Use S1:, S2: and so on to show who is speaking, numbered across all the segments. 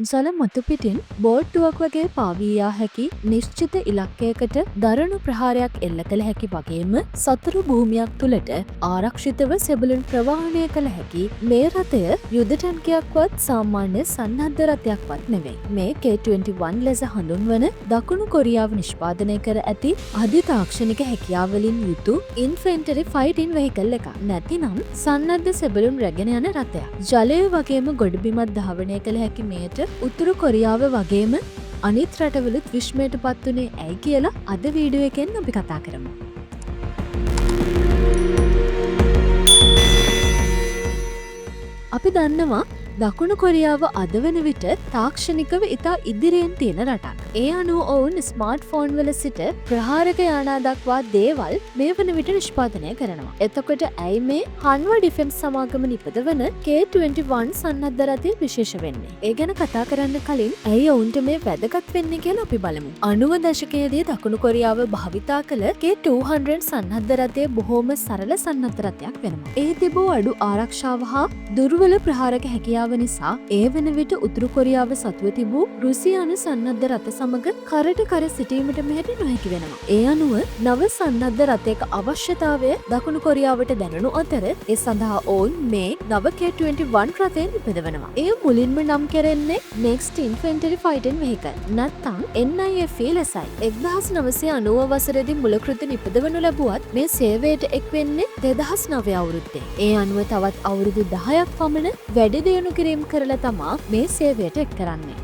S1: ජල මතුපිටින් බෝට්ටුවක් වගේ පාවී යා හැකි නිශ්චිත ඉලක්කයකට දරුණු ප්‍රහාරයක් එල්ල කළ හැකි වගේම සතුරු භූමියක් තුළට ආරක්ෂිතව සෙබළුන් ප්‍රවාහනය කළ හැකි මේ රථය යුද ටැංකියක්වත් සාමාන්‍ය සන්නද්ධ රථයක්වත් නෙවෙයි. මේ K21 ලෙස හඳුන්වන දකුණු කොරියාව නිෂ්පාදනය කර ඇති අධි තාක්ෂණික හැකියාවලින් යුතු ඉන්ෆෙන්ටරි ෆයිටින් වෙහිකල් එකක්. නැතිනම් සන්නද්ධ සෙබළුන් රැගෙන යන රථයක්. ජලය වගේම ගොඩබිමත් ධාවනය කළ හැකි මෙයට උතුරු කොරියාව වගේම අනිත් රටවලුත් විස්මයට පත් වුණේ ඇයි කියලා අද වීඩියෝ එකෙන් අපි කතා කරමු. අපි දන්නවා දකුණු කොරියාව අද වන විට තාක්ෂණිකව ඉතා ඉදිරියෙන් තියෙන රටක්. ඒ අනුව ඔවුන් ස්මාර්ට් ෆෝන් වල සිට ප්‍රහාරක යානා දක්වා දේවල් මේ වන විට නිෂ්පාදනය කරනවා. එතකොට ඇයි මේ හන්වා ඩිෆෙන්ස් සමාගම නිපදවන K21 සන්නද්ධ රථය විශේෂ වෙන්නේ? ඒ ගැන කතා කරන්න කලින් ඇයි ඔවුන්ට මේ වැදගත් වෙන්නේ කියලා අපි බලමු. 90 දශකයේදී දකුණු කොරියාව භාවිතා කළ K200 සන්නද්ධ රථය බොහෝම සරල සන්නද්ධ රථයක් වෙනවා. ඒ තිබූ අඩු ආරක්ෂාව හා දුර්වල ප්‍රහාරක හැකියාව නිසා ඒ වන විට උතුරු කොරියාව සතුව තිබූ රුසියානු සන්නද්ධ රථ සමග කරට කර සිටීමට මෙයට නොහැකි වෙනවා. ඒ අනුව නව සන්නද්ධ රථයක අවශ්‍යතාවය දකුණු කොරියාවට දැනුණු අතර ඒ සඳහා ඔවුන් මේ නව K21 රථය නිපදවනවා. එය මුලින්ම නම් කෙරෙන්නේ Next Infantry Fighting Vehicle නැත්නම් NIFE ලෙසයි. 1990 වසරේදී මුලකෘති නිපදවනු ලැබුවත් මේ සේවයට එක් වෙන්නේ 2009 අවුරුද්දේ. ඒ අනුව තවත් අවුරුදු 10ක් පමණ වැඩි දියුණු කිරීම කරලා තමා මේ සේවයට එක් කරන්නේ.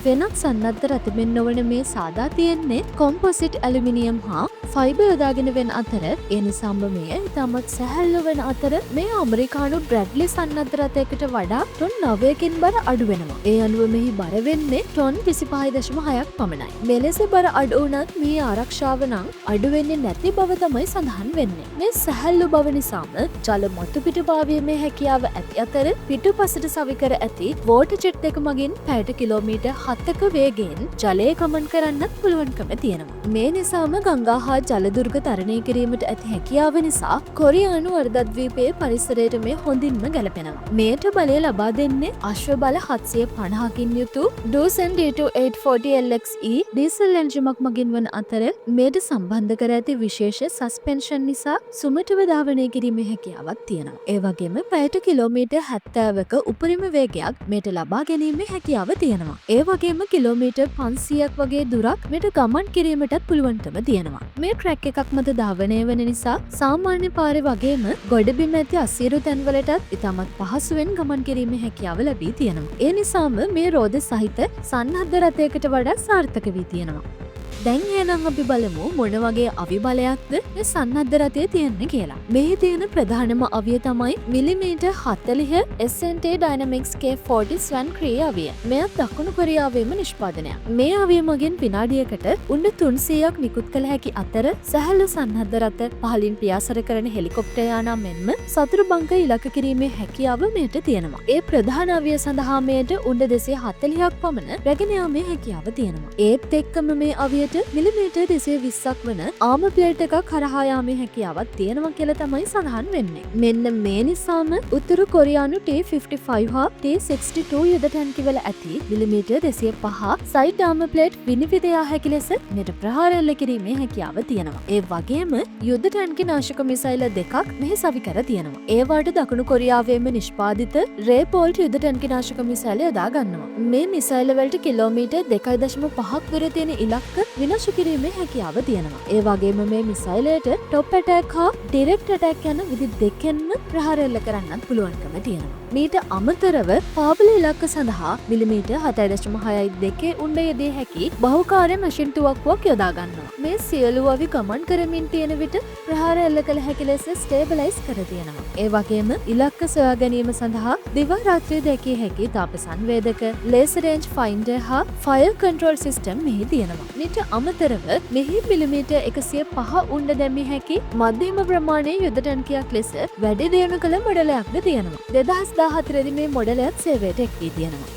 S1: වෙනත් සන්නද්ධ රථ මෙන් නොවන මේ සාදා තියෙන්නේ කොම්පොසිට් ඇලුමිනියම් හා ෆයිබර් යොදාගෙන වෙන අතර ඒ නිසාම මෙය ඉතාමත් සැහැල්ලු වෙන අතර මේ ඇමරිකානු බ්‍රැඩ්ලි සන්නද්ධ රථයකට වඩා ටොන් 9කින් බර අඩු වෙනවා. ඒ අනුව මෙහි බර වෙන්නේ ටොන් 25.6ක් පමණයි. මෙලෙස බර අඩු වුණත් මේ ආරක්ෂාව නම් අඩු වෙන්නේ නැති බව තමයි සඳහන් වෙන්නේ. මේ සැහැල්ලු බව නිසාම ජල මතු පිට පාවීමේ හැකියාව ඇති අතර පිටුපසට සවිකර ඇති වෝටර් ජෙට් දෙක මගින් පැයට කිලෝමීටර් 7ක වේගයෙන් ජලය ගමන් කරන්නත් පුළුවන්කම තියෙනවා. මේ නිසාම ගංගා හා ජල දුර්ග තරණය කිරීමට ඇති හැකියාව නිසා කොරියානු අර්ධද්වීපයේ පරිසරයට මේ හොඳින්ම ගැලපෙනවා. මෙයට බලය ලබා දෙන්නේ අශ්ව බල 750කින් යුතු Doosan D2840 LXE diesel එන්ජිමක් මගින් වන අතර මෙයට සම්බන්ධ කර ඇති විශේෂ සස්පෙන්ෂන් නිසා සුමටව ධාවනය කිරීමේ හැකියාවක් තියෙනවා. ඒ වගේම පැයට කිලෝමීටර් 70ක උපරිම වේගයක් මෙයට ලබා ගැනීමේ හැකියාව තියෙනවා. ඒ වගේම කිලෝමීටර් 500ක් වගේ දුරක් මෙයට ගමන් කිරීමටත් පුළුවන්කම තියෙනවා. මේ ට්‍රැක් එකක් මත ධාවනය වන නිසා සාමාන්‍ය පාරේ වගේම ගොඩබිම ඇති අසීරු තැන්වලටත් ඉතාමත් පහසුවෙන් ගමන් කිරීමේ හැකියාව ලැබී තියෙනවා. ඒ නිසාම මේ රෝද සහිත සන්නද්ධ රථයකට වඩා සාර්ථක වී තියෙනවා. දැන් එහෙනම් අපි බලමු මොන වගේ අවි බලයක්ද මේ සන්නද්ධ රථයේ තියෙන්නේ කියලා. මෙහි තියෙන ප්‍රධානම අවිය තමයි millimetre 40 SNT Dynamics K40 Swan Cree අවිය. මෙයත් දකුණු කොරියාවේම නිෂ්පාදනයක්. මේ අවිය මගින් විනාඩියකට උණ්ඩ 300ක් නිකුත් කළ හැකි අතර සැහැල්ලු සන්නද්ධ රථ පහළින් පියාසර කරන හෙලිකොප්ටර් යානා මෙන්ම සතුරු බංකර් ඉලක්ක කිරීමේ හැකියාව මෙයට තියෙනවා. ඒ ප්‍රධාන අවිය සඳහා මෙයට උණ්ඩ 240ක් පමණ රැගෙන යාමේ හැකියාව තියෙනවා. ඒත් එක්කම මේ අවියට මිලිමීටර් 220ක් වන ආම ප්ලේට් එකක් හරහා යාමේ හැකියාවක් තියෙනවා කියලා තමයි සඳහන් වෙන්නේ. මෙන්න මේ නිසාම උතුරු කොරියානු T55 හා T62 යුද ටැංකිවල ඇති මිලිමීටර් 205 සයිඩ් ආම ප්ලේට් විනිවිද යා හැකි ලෙස මෙයට ප්‍රහාර එල්ල කිරීමේ හැකියාව තියෙනවා. ඒ වගේම යුද ටැංකි නාශක මිසයිල දෙකක් මෙහි සවි කර තියෙනවා. ඒවාට දකුණු කොරියාවේම නිෂ්පාදිත රේපෝල්ට් යුද ටැංකි නාශක මිසයිල යොදා ගන්නවා. මේ මිසයිල වලට කිලෝමීටර් 2.5ක් දුර තියෙන ඉලක්ක විනාශ කිරීමේ හැකියාව තියෙනවා. ඒ වගේම මේ මිසයිලයට ටොප් ඇටැක් හා ඩිරෙක්ට් ඇටැක් යන විදි දෙකෙන්ම ප්‍රහාර එල්ල කරන්නත් පුළුවන්කම තියෙනවා. මීට අමතරව පාබල ඉලක්ක සඳහා මිලිමීටර් 7.62 උණ්ඩ යෙදිය හැකි බහුකාර්ය මැෂින් තුවක්කුවක් යොදා ගන්නවා. මේ සියලු අවි ගමන් කරමින් තියෙන විට ප්‍රහාර එල්ල කළ හැකි ලෙස ස්ටේබලයිස් කර තියෙනවා. ඒ වගේම ඉලක්ක සොයා ගැනීම සඳහා දිවා රාත්‍රී දැකිය හැකි තාප සංවේදක, ලේසර් රේන්ජ් ෆයින්ඩර් හා ෆයර් කන්ට්‍රෝල් සිස්ටම් මෙහි තියෙනවා. මීට අමතරව මෙහි මිලිමීටර් 105 උණ්ඩ දැමිය හැකි මධ්‍යම ප්‍රමාණයේ යුද ටැංකියක් ලෙස වැඩි දියුණු කළ මොඩලයක්ද තියෙනවා. 2014 දී මේ මොඩලයත් සේවයට එක් වී තියෙනවා.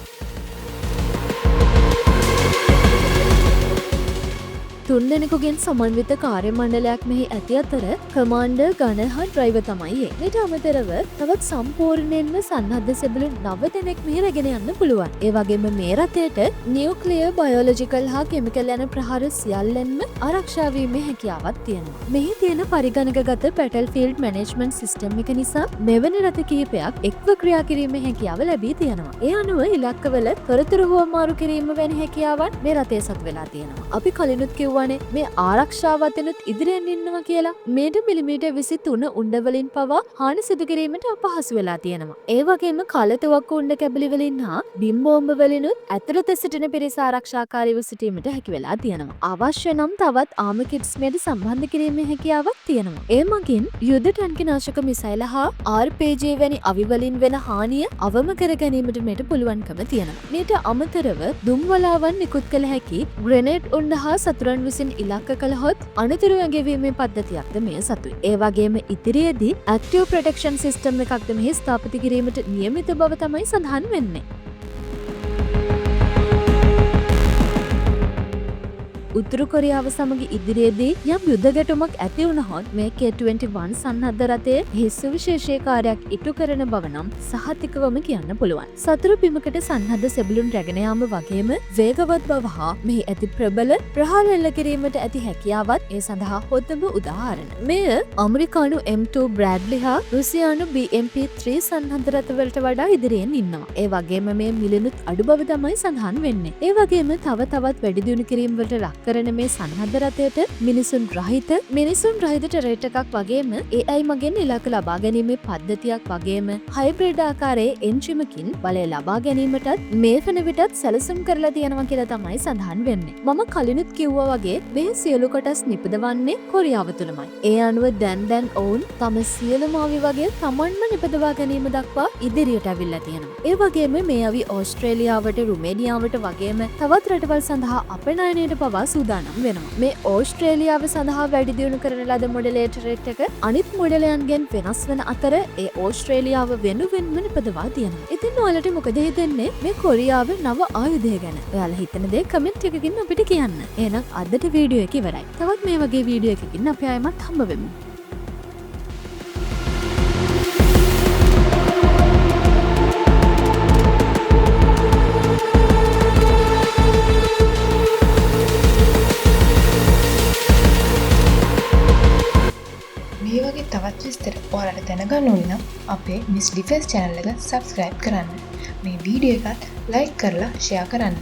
S1: 3 දෙනෙකුගෙන් සමන්විත කාර්ය මණ්ඩලයක් මෙහි ඇති අතර කමාන්ඩර්, ගනර් හා ඩ්‍රයිවර් තමයි ඒ. මීට අමතරව තවත් සම්පූර්ණයෙන්ම සන්නද්ධ සෙබළු 9 දෙනෙක් මෙහි රැගෙන යන්න පුළුවන්. ඒ වගේම මේ රථයට නියුක්ලියර්, බයොලොජිකල් හා කෙමිකල් යන ප්‍රහාර සියල්ලෙන්ම ආරක්ෂා වීමේ හැකියාවක් තියෙනවා. මෙහි තියෙන පරිගණකගත බැටල්ෆීල්ඩ් මැනේජ්මන්ට් සිස්ටම් එක නිසා මෙවැනි රථ කිහිපයක් එක්ව ක්‍රියා කිරීමේ හැකියාව ලැබී තියෙනවා. ඒ අනුව ඉලක්කවල තොරතුරු හුවමාරු කිරීම වැනි හැකියාවන් මේ රථය සතු වෙලා තියෙනවා. අපි කලිනුත් කිව්වනේ මේ ආරක්ෂාව අතිනුත් ඉදිරියෙන් ඉන්නවා කියලා. මේට මිලිමීටර් 23 උණ්ඩ වලින් පවා හානි සිදු කිරීමට අපහසු වෙලා තියෙනවා. ඒ වගේම කලතුවක්කු උණ්ඩ කැබලි වලින් හා බිම් බෝම්බ වලිනුත් ඇතුළත සිටින පිරිස ආරක්ෂාකාරීව සිටීමට හැකි වෙලා තියෙනවා. අවශ්‍ය නම් තවත් ආම කිට්ස් මෙයට සම්බන්ධ කිරීමේ හැකියාවක් තියෙනවා. ඒ මගින් යුද ටැංකිනාශක මිසයිල හා RPG වැනි අවි වලින් වෙන හානිය අවම කර ගැනීමට මෙයට පුළුවන්කම තියෙනවා. මීට අමතරව දුම් වලාවන් නිකුත් කළ හැකි ග්‍රෙනේඩ් උණ්ඩ හා සතුරන් විසින් ඉලක්ක කළහොත් අනතුරු ඇඟවීමේ පද්ධතියක්ද මෙය සතුයි. ඒ වගේම ඉදිරියේදී ඇක්ටිව් ප්‍රොටෙක්ෂන් සිස්ටම් එකක්ද මෙහි ස්ථාපිත කිරීමට නියමිත බව තමයි සඳහන් වෙන්නේ. උතුරු කොරියාව සමග ඉදිරියේදී යම් යුද ගැටුමක් ඇති වුණහොත් මේ K21 සන්නද්ධ රථය එහි සුවිශේෂී කාර්යයක් ඉටු කරන බව නම් සහතිකවම කියන්න පුළුවන්. සතුරු බිමකට සන්නද්ධ සෙබළුන් රැගෙන යාම වගේම වේගවත් බව හා මෙහි ඇති ප්‍රබල ප්‍රහාර එල්ල කිරීමට ඇති හැකියාවත් ඒ සඳහා හොඳම උදාහරණ. මෙය ඇමරිකානු M2 Bradley හා රුසියානු BMP-3 සන්නද්ධ රථවලට වඩා ඉදිරියෙන් ඉන්නවා. ඒ වගේම මේ මිලනුත් අඩු බව තමයි සඳහන් වෙන්නේ. ඒ වගේම තව තවත් වැඩි දියුණු කිරීම වලට ලක් කරන මේ සන්නද්ධ රථයට මිනිසුන් රහිත ටරේට් එකක් වගේම AI මගින් ඉලක්ක ලබා ගැනීමේ පද්ධතියක් වගේම හයිබ්‍රිඩ් ආකාරයේ එන්ජිමකින් බලය ලබා ගැනීමටත් මේ වන විටත් සැලසුම් කරලා තියෙනවා කියලා තමයි සඳහන් වෙන්නේ. මම කලිනුත් කිව්වා වගේ මේ සියලු කොටස් නිපදවන්නේ කොරියාව තුළමයි. ඒ අනුව දැන් ඔවුන් තම සියලුම අවි වගේ තමන්ම නිපදවා ගැනීම දක්වා ඉදිරියට ඇවිල්ලා තියෙනවා. ඒ වගේම මේ අවි ඕස්ට්‍රේලියාවට, රුමේනියාවට වගේම තවත් රටවල් සඳහා අපනයනයට පවා සූදානම් වෙනවා. මේ ඕස්ට්‍රේලියාව සඳහා වැඩි දියුණු කරන ලද මොඩලේ ටරෙට් එක අනිත් මොඩලයන්ගෙන් වෙනස් වන අතර ඒ ඕස්ට්‍රේලියාව වෙනුවෙන්ම නිපදවා තියෙනවා. ඉතින් ඔයාලට මොකද හිතෙන්නේ මේ කොරියාවේ නව ආයුධය ගැන? ඔයාලා හිතන දේ කමෙන්ට් එකකින් අපිට කියන්න. එහෙනම් අදට වීඩියෝ එක ඉවරයි. තවත් මේ වගේ වීඩියෝ එකකින් අපි ආයෙමත් හම්බ වෙමු.
S2: මේ වගේ තවත් විස්තර ඔයාලට දැනගන්න ඕන නම් අපේ මිස් ඩිෆෙන්ස් චැනල් එක සබ්ස්ක්‍රයිබ් කරන්න. මේ වීඩියෝ එකත් ලයික් කරලා ෂෙයා කරන්න.